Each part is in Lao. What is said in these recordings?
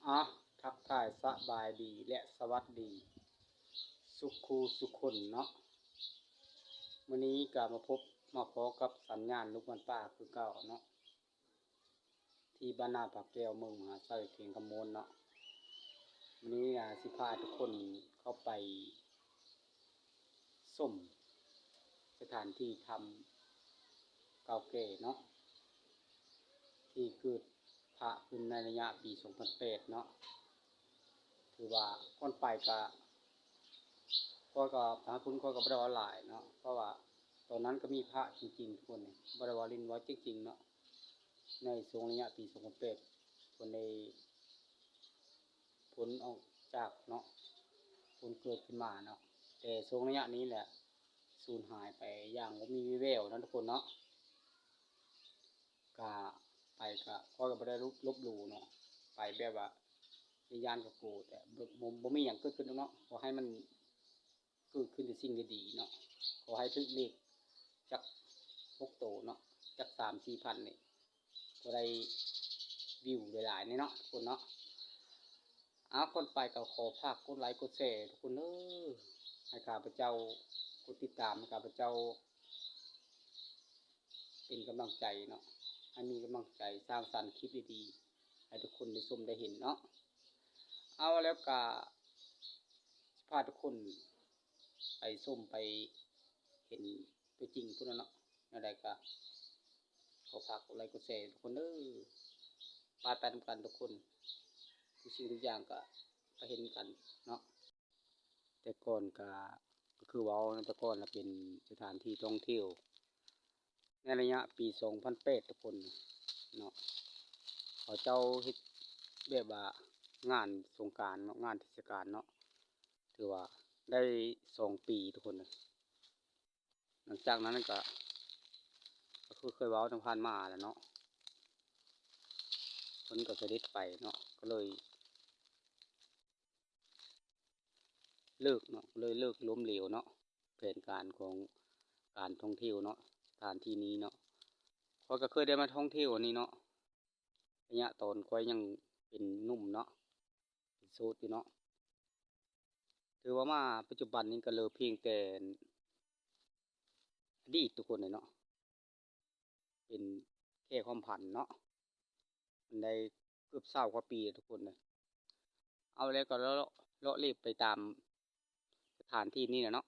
ອາ ທັກທາຍສະບາຍດີ ແລະ ສະຫວັດດີ ສຸຂູສຸຄົນເນາະ. ມື້ນີ້ກະມາພົບມາພໍ້ກັບສັນຍານລູກບ້ານປ່າຄືເກົ່າເນາະ ທີ່ບ້ານນາຜາແກ້ວ ເມືອງມະຫາໄຊ ແຂວງຄຳມ່ວນເນາະ. ມື້ນີ້ອາ ຊິພາທຸກຄົນເຂົ້າໄປ ຊົມສະຖານທີ່ຖ້ຳເກົ່າແກ່ເນາະ ທີ່ເກີດພະຂຶ້ນໃນໄລຍະປີສອງພັນແປດເນາະ. ຖືວ່າກ່ອນໄປກະ ຂ້ອຍກະ ຫາຄຸນ ຂ້ອຍກະບໍ່ໄດ້ເວົ້າຫຼາຍເນາະ ເພາະວ່າຕອນນັ້ນກະມີພະຈິງໆ ທຸກຄົນ ບໍ່ໄດ້ເວົ້າຫຼິ້ນ ເວົ້າຈິງໆເນາະ. ໃນຊ່ວງໄລຍະປີສອງພັນແປດ ເພິ່ນໄດ້ພົ້ນອອກຈາກເນາະ ພົ້ນເກີດຂຶ້ນມາເນາະ ແຕ່ຊ່ວງໄລຍະນີ້ແຫຼະ ສູນຫາຍໄປຢ່າງບໍ່ມີວີ່ແວວເນາະ ທຸກຄົນເນາະ. ກະໄປກະ ຂ້ອຍກະບໍ່ໄດ້ລົບ ລົບຫຼູ່ເນາະ ໄປແບບວ່າຢ້ານກະກົວ ແຕ່ບໍ່ ບໍ່ ບໍ່ມີຫຍັງເກີດຂຶ້ນດອກເນາະ. ຂໍໃຫ້ມັນເກີດຂຶ້ນແຕ່ສິ່ງດີໆເນາະ ຂໍໃຫ້ຖືກເລກຈັກຫົກໂຕເນາະ ຈັກສາມສີ່ພັນນີ້ ພໍໄດ້ວິວຫຼາຍໆແດ່ເນາະ ທຸກຄົນເນາະ. ເອົາ ກ່ອນໄປກະຂໍຝາກກົດໄລກົດແຊ ທຸກຄົນເດີ ໃຫ້ຂ້າພະເຈົ້າ ກົດຕິດຕາມໃຫ້ຂ້າພະເຈົ້າ ເປັນກຳລັງໃຈເນາະ ໃຫ້ມີກຳລັງໃຈສ້າງສັນຄລິບດີໆ ໃຫ້ທຸກຄົນໄດ້ຊົມໄດ້ເຫັນເນາະ. ເອົາ ແລ້ວກະ ຊິພາທຸກຄົນໄປຊົມໄປເຫັນຕົວຈິງພຸ້ນລະເນາະ. ແນວໃດກະຂໍຝາກກົດໄລກົດແຊທຸກຄົນເດີ ໄປ ໄປນຳກັນທຸກຄົນ ທຸກສິ່ງທຸກຢ່າງກະໄປເຫັນນຳກັນເນາະ. ແຕ່ກ່ອນກະ ກະຄືເວົ້ານະ ແຕ່ກ່ອນລະເປັນສະຖານທີ່ທ່ອງທ່ຽວ ໃນໄລຍະປີສອງພັນແປດ ທຸກຄົນເນາະ ເຂົາເຈົ້າເຮັດແບບວ່າງານສົງການເນາະ ງານເທດສະການເນາະ ຖືວ່າໄດ້ສອງປີ ທຸກຄົນ. ຫຼັງຈາກນັ້ນກະ ກະຄືເຄີຍເວົ້ານຳຜ່ານມາແຫຼະເນາະ ເພິ່ນກະສະເດັດໄປເນາະ ກະເລີຍ ເລີກເນາະ ເລີຍເລີກ ລົ້ມເຫຼວເນາະ ແຜນການຂອງການທ່ອງທ່ຽວເນາະ ສະຖານທີ່ນີ້ເນາະ. ຂ້ອຍກະເຄີຍໄດ້ມາທ່ອງທ່ຽວອັນນີ້ເນາະ ໄລຍະຕອນຂ້ອຍຍັງເປັນໜຸ່ມເນາະ ເປັນໂສດຢູ່ເນາະ. ຖືວ່າມາປັດຈຸບັນນີ້ກະເລີຍພຽງແຕ່ອະດີດທຸກຄົນເລີຍເນາະ ເປັນແຄ່ຄວາມຝັນເນາະ ມັນໄດ້ເກືອບຊາວກວ່າປີແລ້ວທຸກຄົນເລີຍ. ເອົາແລ້ວກະເລາະ ເລາະເລະໄປຕາມສະຖານທີ່ນີ້ແຫຼະເນາະ.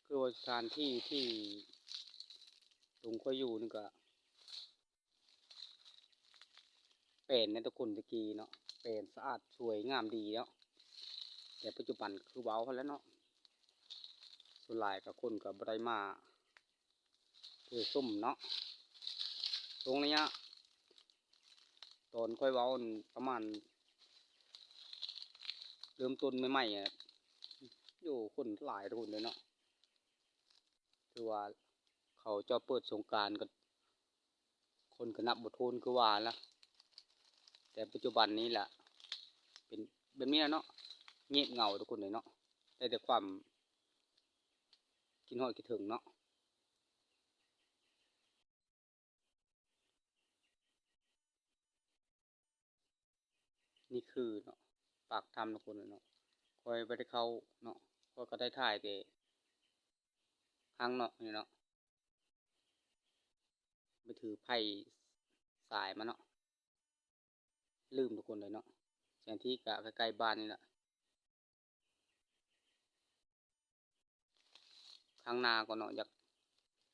ຄືວ່າສະຖານທີ່ທີ່ຕົງຂ້ອຍຢູ່ນີ້ກະ ແປນໃນແຕ່ກ່ອນແຕ່ກີ້ເນາະ ແປນສະອາດສວຍງາມດີເນາະ ແຕ່ປັດຈຸບັນຄືເວົ້າຫັ້ນແຫຼະເນາະ ສ່ວນຫຼາຍກະຄົນກະບໍ່ໄດ້ມາເພື່ອຊົມເນາະ. ຊ່ວງໄລຍະຕອນຂ້ອຍເວົ້າຫັ້ນ ປະມານເລີ່ມຕົ້ນໃໝ່ໆ ອະ ໂອ້ ຄົນຫຼາຍທຸກຄົນເລີຍເນາະ ຖືວ່າເຂົາເຈົ້າເປີດສົງການກະ ຄົນກະນັບບໍ່ຖ້ວນຄືວ່າລະ ແຕ່ປັດຈຸບັນນີ້ລະ ເປັນແບບນີ້ລະເນາະ ງຽບເຫງົາທຸກຄົນເລີຍເນາະ ໄດ້ແຕ່ຄວາມຄິດຮອດຄິດເຖິງເນາະ. ນີ້ຄືເນາະ ປາກຖ້ຳທຸກຄົນເນາະ ຂ້ອຍບໍ່ໄດ້ເຂົ້າເນາະ ຂ້ອຍກະໄດ້ຖ່າຍແຕ່ຂ້າງນອກນີ້ເນາະ ໄປຖືໄຟສາຍມາເນາະ ລືມທຸກຄົນເລີຍເນາະ. ສະຖານທີ່ກະໃກ້ໆບ້ານນີ້ລະ ຄັ້ງໜ້າກ່ອນເນາະ ຢາກ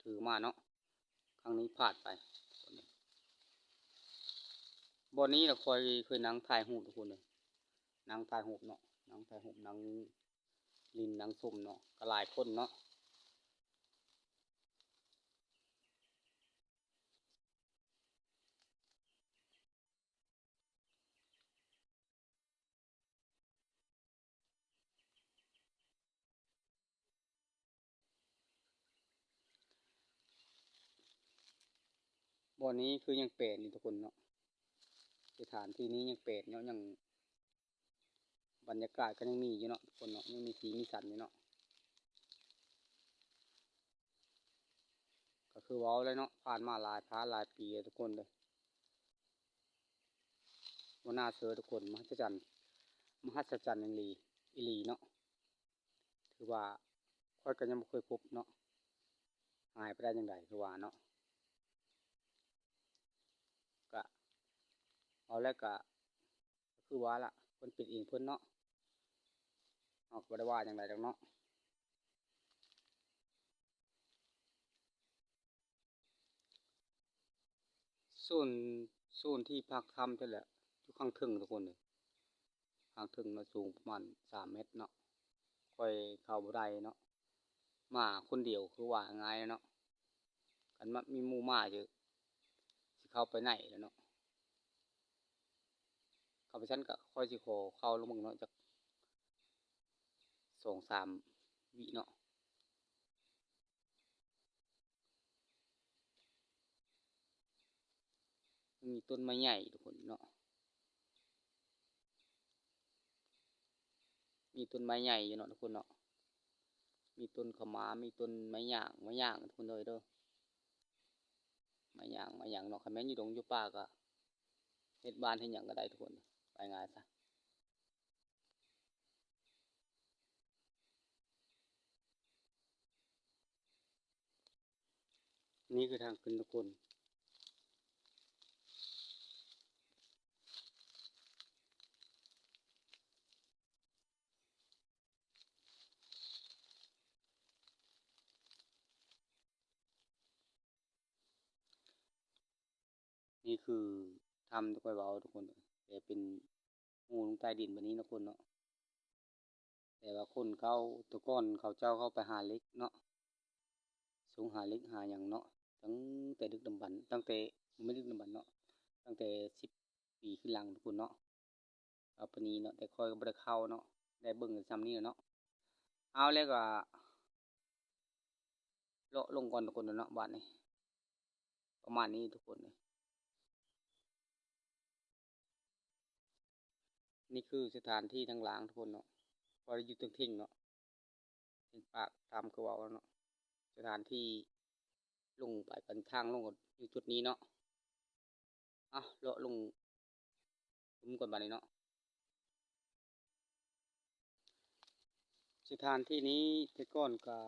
ຖືມາເນາະ ຄັ້ງນີ້ພາດໄປ. ບ່ອນນີ້ລະຂ້ອຍເຄີຍນັ່ງຖ່າຍຮູບທຸກຄົນເລີຍ ນັ່ງຖ່າຍຮູບເນາະ ນັ່ງຖ່າຍຮູບ ນັ່ງຫຼິ້ນນັ່ງຊົມເນາະ ກະຫຼາຍຄົນເນາະ. ບ່ອນນີ້ຄືຍັງແປນຢູ່ທຸກຄົນເນາະ ສະຖານທີ່ນີ້ຍັງແປນເນາະ ຍັງໃບ ບັນຍາກາດກໍຍັງມີຢູ່ເນາະທຸກຄົນເນາະ ຍັງມີສີມີສັນຢູ່ເນາະ. ກໍຄືເວົ້າແຫຼະເນາະ ຜ່ານມາຫຼາຍ ຜ່ານຫຼາຍປີແລ້ວທຸກຄົນເດີ. ບໍ່ໜ້າເຊື່ອທຸກຄົນ ມະຫັດສະຈັນ ມະຫັດສະຈັນອີ່ຫຼີ ອີ່ຫຼີເນາະ. ຖືວ່າຂ້ອຍກໍຍັງບໍ່ເຄີຍພົບເນາະ ຫາຍໄປໄດ້ຈັ່ງໃດຄືວ່າເນາະ. ກະເອົາແລ້ວກະ ຄືວ່າລະ ເພິ່ນເປັນເອງເພິ່ນເນາະ ເຮົາກໍບໍ່ໄດ້ວ່າຫຍັງໃດດອກເນາະ. ໂຊນ ໂຊນທີ່ພັກຖ້ຳຫັ້ນແຫຼະ ຢູ່ຂ້າງເທິງທຸກຄົນເອີຍ ຂ້າງເທິງເນາະ ສູງປະມານສາມແມັດເນາະ. ຂ້ອຍເຂົ້າບໍ່ໄດ້ເນາະ ມາຄົນດຽວຄືວ່າງ່າຍເນາະ ຄັນມາ ມີໝູ່ມາຊິ ຊິເຂົ້າໄປໄດ້ແຫຼະເນາະ. ເຂົ້າໄປຊັ້ນກະຂ້ອຍຊິຂໍເຂົ້າລອງເບິ່ງເນາະ ຈັກສອງສາມວິເນາະ. ມີຕົ້ນໄມ້ໃຫຍ່ທຸກຄົນເນາະ ມີຕົ້ນໄມ້ໃຫຍ່ຢູ່ເນາະທຸກຄົນເນາະ ມີຕົ້ນຂະໝາ ມີຕົ້ນໄມ້ຫຍ້າງ ໄມ້ຫຍ້າງທຸກຄົນເອີຍເດີ ໄມ້ຫຍ້າງ ໄມ້ຫຍ້າງເນາະ. ຄັນແມ່ນຢູ່ດົງຢູ່ປ່າກໍເຮັດບ້ານເຮັດຫຍັງກໍໄດ້ທຸກຄົນ ໄປງ່າຍຊະ. ນີ້ຄືທາງຂຶ້ນທຸກຄົນ ນີ້ຄືຖ້ຳທີ່ຂ້ອຍເວົ້າທຸກຄົນ ແຕ່ເປັນຮູລົງໃຕ້ດິນແບບນີ້ເນາະທຸກຄົນເນາະ. ແຕ່ວ່າຄົນເກົ່າ ແຕ່ກ່ອນເຂົາເຈົ້າເຂົ້າໄປຫາເຫຼັກເນາະ ສົງຫາເຫຼັກຫາຫຍັງເນາະ ຕັ້ງແຕ່ດຶກດຳບັນ ຕັ້ງແຕ່ ບໍ່ແມ່ນດຶກດຳບັນເນາະ ຕັ້ງແຕ່ສິບປີຂຶ້ນຫຼັງທຸກຄົນເນາະ. ເອົາປານນີ້ເນາະ ແຕ່ຂ້ອຍກໍບໍ່ໄດ້ເຂົ້າເນາະ ໄດ້ເບິ່ງແຕ່ຊ່ຳນີ້ແຫຼະເນາະ. ເອົາແລ້ວກໍ ເລາະລົງກ່ອນທຸກຄົນເນາະ ບາດນີ້ ປະມານນີ້ທຸກຄົນເອີຍ. ນີ້ຄືສະຖານທີ່ທາງລ່າງທຸກຄົນເນາະ ບໍ່ໄດ້ຢູ່ເທິງເທິງເນາະ ເທິງປາກຖ້ຳຄືເວົ້າເນາະ ສະຖານທີ່ລົງໄປກັນ ທາງລົງກໍຢູ່ຈຸດນີ້ເນາະ. ເອົາ ເລາະລົງ ເບິ່ງກ່ອນບາດນີ້ເນາະ. ສະຖານທີ່ນີ້ແຕ່ກ່ອນກະ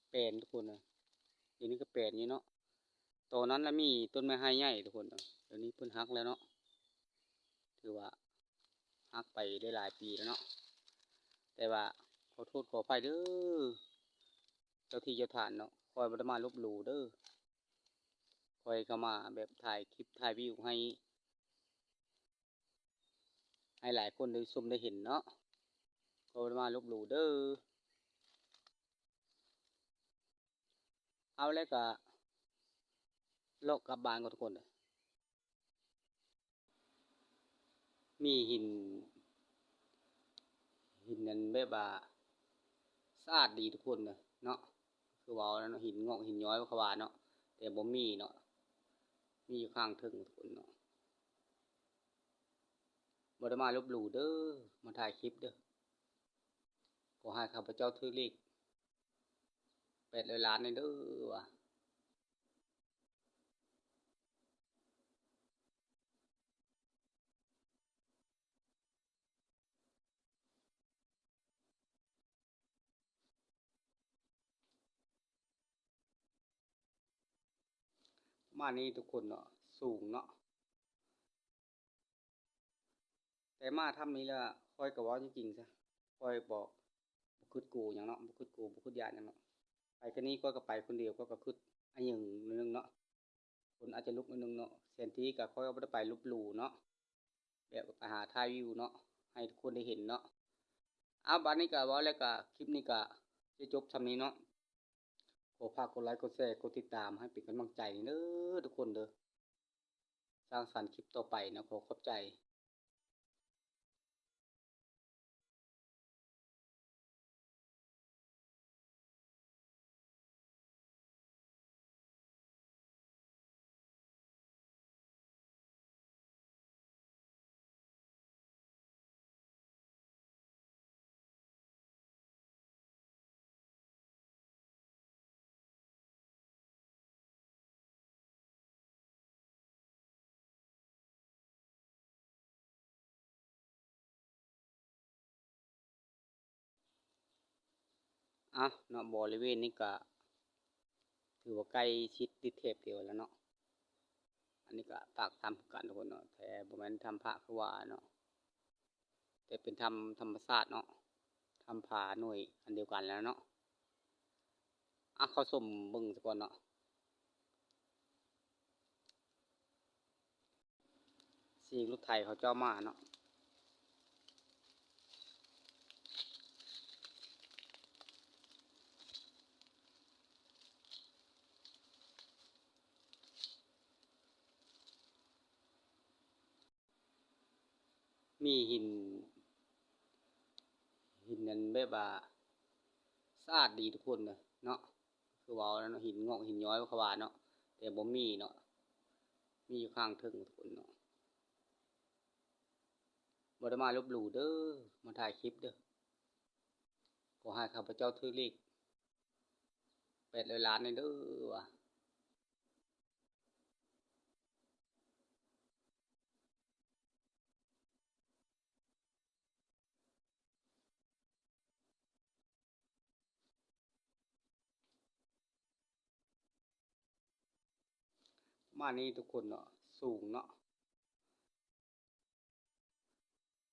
ແປນທຸກຄົນເອີຍ ດຽວນີ້ກໍແປນຢູ່ເນາະ. ຕອນນັ້ນລະມີຕົ້ນໄມ້ໄຮໃຫຍ່ທຸກຄົນເອີຍ ດຽວນີ້ເພິ່ນຫັກແລ້ວເນາະ ຖືວ່າຫັກໄປໄດ້ຫຼາຍປີແລ້ວເນາະ. ແຕ່ວ່າຂໍໂທດຂໍອະໄພເດີ ເຈົ້າທີ່ເຈົ້າທານເນາະ ຂ້ອຍບໍ່ໄດ້ມາລົບຫຼູ່ເດີ ຂ້ອຍເຂົ້າມາແບບຖ່າຍຄລິບຖ່າຍວິວໃຫ້ ໃຫ້ຫຼາຍຄົນໄດ້ຊົມໄດ້ເຫັນເນາະ ກໍບໍ່ໄດ້ມາລົບຫຼູ່ເດີ. ເອົາແລ້ວກະເລາະກັບບ້ານກ່ອນທຸກຄົນເດີ. ມີຫີນ ຫີນນັ້ນແບບວ່າສະອາດດີທຸກຄົນເນາະ ຄືເວົ້າແລ້ວເນາະ ຫີນງອກຫີນຍ້ອຍເຂົາວ່າເນາະ ແຕ່ບໍ່ມີເນາະ ມີຢູ່ຂ້າງເທິງທຸກຄົນເນາະ. ບໍ່ໄດ້ມາລົບຫຼູ່ເດີ ມາຖ່າຍຄລິບເດີ ຂໍໃຫ້ຂ້າພະເຈົ້າຖືກເລກແປດຮ້ອຍລ້ານແດ່ເດີວ່າ. ປະມານນີ້ທຸກຄົນເນາະ ສູງເນາະ. ແຕ່ມາຖ້ຳນີ້ແລ້ວ ຂ້ອຍກໍເວົ້າຈິງໆຊະ ຂ້ອຍບໍ່ ບໍ່ຄຶດກົວຫຍັງເນາະ ບໍ່ຄຶດກົວ ບໍ່ຄຶດຢ້ານຫຍັງເນາະ. ໄປແຄ່ນີ້ຂ້ອຍກໍໄປຄົນດຽວ ຂ້ອຍກໍຄຶດອາຫຍັງໜ້ອຍໜຶ່ງເນາະ ຂົນອາດຈະລຸກໜ້ອຍໜຶ່ງເນາະ. ແທນທີ່ກໍຂ້ອຍກໍບໍ່ໄດ້ໄປລົບຫຼູ່ເນາະ ແບບໄປຫາຖ່າຍວິວເນາະ ໃຫ້ທຸກຄົນໄດ້ເຫັນເນາະ. ເອົາ ບາດນີ້ກໍເວົ້າແລ້ວກໍ ຄລິບນີ້ກໍຈະຈົບຊ່ຳນີ້ເນາະ. ຂໍຝາກກົດໄລ ກົດແຊ ກົດຕິດຕາມ ໃຫ້ເປັນກຳລັງໃຈເດີທຸກຄົນເດີ ສ້າງສັນຄລິບຕໍ່ໄປເນາະ. ຂໍຂອບໃຈ. ອ່ະເນາະ ບໍລິເວນນີ້ກະຖືວ່າໃກ້ຊິດຕິດເທບດຽວແລ້ວເນາະ. ອັນນີ້ກະປາກຖ້ຳຄືກັນທຸກຄົນເນາະ ແຕ່ບໍ່ແມ່ນຖ້ຳພະຄືວ່າເນາະ ແຕ່ເປັນຖ້ຳທຳມະຊາດເນາະ ຖ້ຳຜາໜ້ອຍອັນດຽວກັນແລ້ວເນາະ. ອ່ະ ເຂົ້າຊົມເບິ່ງສາກ່ອນເນາະ. ສຽງລົດໄຖເຂົາເຈົ້າມາເນາະ. ມີຫີນ ຫີນນັ້ນແບບວ່າສະອາດດີທຸກຄົນເນາະ ຄືເວົ້າແລ້ວເນາະ ຫີນງອກຫີນຍ້ອຍເຂົາວ່າເນາະ ແຕ່ບໍ່ມີເນາະ ມີຢູ່ຂ້າງເທິງທຸກຄົນເນາະ. ບໍ່ໄດ້ມາລົບຫຼູ່ເດີ ມາຖ່າຍຄລິບເດີ. ຂໍໃຫ້ຂ້າພະເຈົ້າຖືກເລກແປດຮ້ອຍລ້ານແດ່ເດີວ່າ. ປະມານນີ້ທຸກຄົນເນາະ ສູງເນາະ.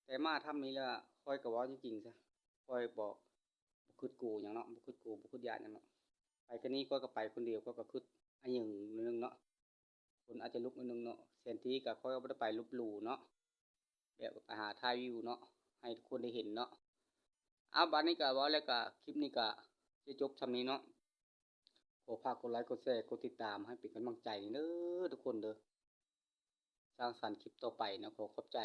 ແຕ່ມາຖ້ຳນີ້ແລ້ວ ຂ້ອຍກໍເວົ້າຈິງໆຊະ ຂ້ອຍບໍ່ ບໍ່ຄຶດກົວຫຍັງເນາະ ບໍ່ຄຶດກົວ ບໍ່ຄຶດຢ້ານຫຍັງເນາະ. ໄປແຄ່ນີ້ຂ້ອຍກໍໄປຄົນດຽວ ຂ້ອຍກໍຄຶດອາຫຍັງໜ້ອຍໜຶ່ງເນາະ ຂົນອາດຈະລຸກໜ້ອຍໜຶ່ງເນາະ. ແທນທີ່ກໍຂ້ອຍບໍ່ໄດ້ໄປລົບຫຼູ່ເນາະ ແບບໄປຫາຖ່າຍວິວເນາະ ໃຫ້ທຸກຄົນໄດ້ເຫັນເນາະ. ເອົາ ບາດນີ້ກໍເວົ້າແລ້ວກໍ ຄລິບນີ້ກໍຈະຈົບສ່ຳນີ້ເນາະ. ຂໍຝາກກົດໄລ ກົດແຊ ກົດຕິດຕາມ ໃຫ້ເປັນກຳລັງໃຈເດີທຸກຄົນເດີ ສ້າງສັນຄລິບຕໍ່ໄປເນາະ. ຂໍຂອບໃຈ.